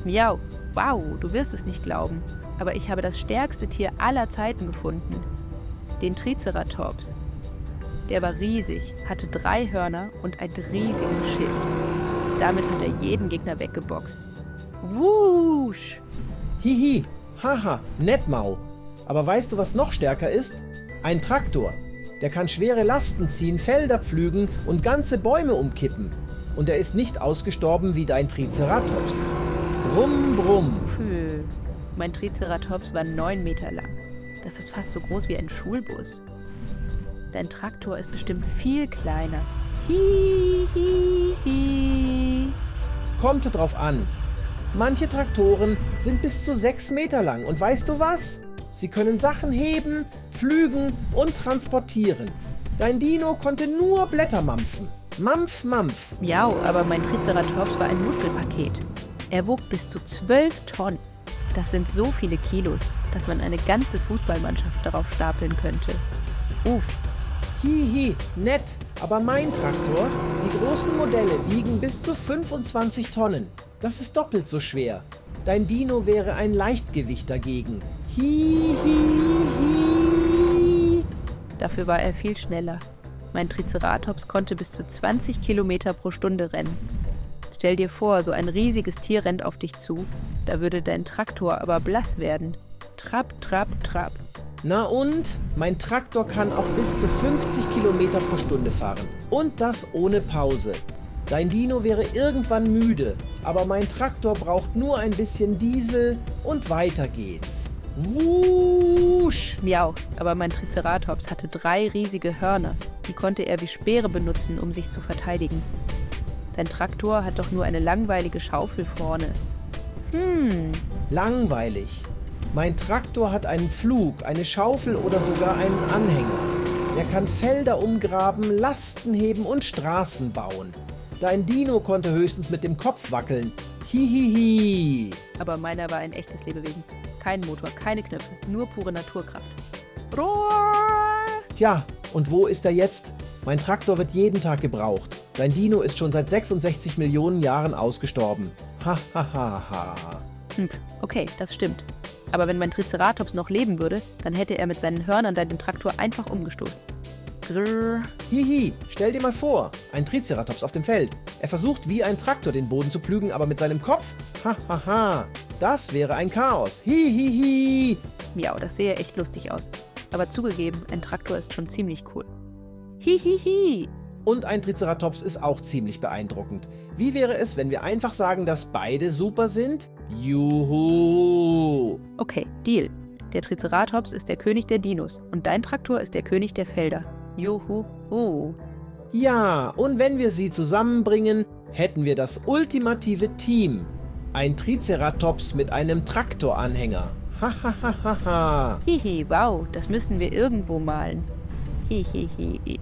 Miau, wow, du wirst es nicht glauben. Aber ich habe das stärkste Tier aller Zeiten gefunden. Den Triceratops. Der war riesig, hatte 3 Hörner und ein riesiges Schild. Damit hat er jeden Gegner weggeboxt. Wusch! Hihi, haha, nett, Mau. Aber weißt du, was noch stärker ist? Ein Traktor. Der kann schwere Lasten ziehen, Felder pflügen und ganze Bäume umkippen. Und er ist nicht ausgestorben wie dein Triceratops. Brumm, brumm. Puh. Mein Triceratops war 9 Meter lang. Das ist fast so groß wie ein Schulbus. Dein Traktor ist bestimmt viel kleiner. Hi, hi, hi. Kommt drauf an. Manche Traktoren sind bis zu 6 Meter lang. Und weißt du was? Sie können Sachen heben, pflügen und transportieren. Dein Dino konnte nur Blätter mampfen. Mampf, mampf. Miau, aber mein Triceratops war ein Muskelpaket. Er wog bis zu 12 Tonnen. Das sind so viele Kilos, dass man eine ganze Fußballmannschaft darauf stapeln könnte. Uff. Hihi, nett. Aber mein Traktor, die großen Modelle wiegen bis zu 25 Tonnen. Das ist doppelt so schwer. Dein Dino wäre ein Leichtgewicht dagegen. Hihihi. Dafür war er viel schneller. Mein Triceratops konnte bis zu 20 Kilometer pro Stunde rennen. Stell dir vor, so ein riesiges Tier rennt auf dich zu. Da würde dein Traktor aber blass werden. Trapp, trapp, trapp. Na und? Mein Traktor kann auch bis zu 50 Kilometer pro Stunde fahren. Und das ohne Pause. Dein Dino wäre irgendwann müde, aber mein Traktor braucht nur ein bisschen Diesel und weiter geht's. Wusch! Miau, aber mein Triceratops hatte 3 riesige Hörner. Die konnte er wie Speere benutzen, um sich zu verteidigen. Dein Traktor hat doch nur eine langweilige Schaufel vorne. Langweilig. Mein Traktor hat einen Pflug, eine Schaufel oder sogar einen Anhänger. Er kann Felder umgraben, Lasten heben und Straßen bauen. Dein Dino konnte höchstens mit dem Kopf wackeln. Hihihi. Aber meiner war ein echtes Lebewesen. Kein Motor, keine Knöpfe, nur pure Naturkraft. Roar! Tja, und wo ist er jetzt? Mein Traktor wird jeden Tag gebraucht. Dein Dino ist schon seit 66 Millionen Jahren ausgestorben. Ha ha ha ha. Okay, das stimmt. Aber wenn mein Triceratops noch leben würde, dann hätte er mit seinen Hörnern deinen Traktor einfach umgestoßen. Grrr. Hihi, stell dir mal vor, ein Triceratops auf dem Feld. Er versucht wie ein Traktor den Boden zu pflügen, aber mit seinem Kopf? Ha ha ha. Das wäre ein Chaos. Hihihi. Miau, das sähe echt lustig aus. Aber zugegeben, ein Traktor ist schon ziemlich cool. Hihihi. Und ein Triceratops ist auch ziemlich beeindruckend. Wie wäre es, wenn wir einfach sagen, dass beide super sind? Juhu! Okay, Deal. Der Triceratops ist der König der Dinos und dein Traktor ist der König der Felder. Juhu. Ja, und wenn wir sie zusammenbringen, hätten wir das ultimative Team. Ein Triceratops mit einem Traktoranhänger. Ha ha ha ha ha. Hihi, wow, das müssen wir irgendwo malen. Hihihi.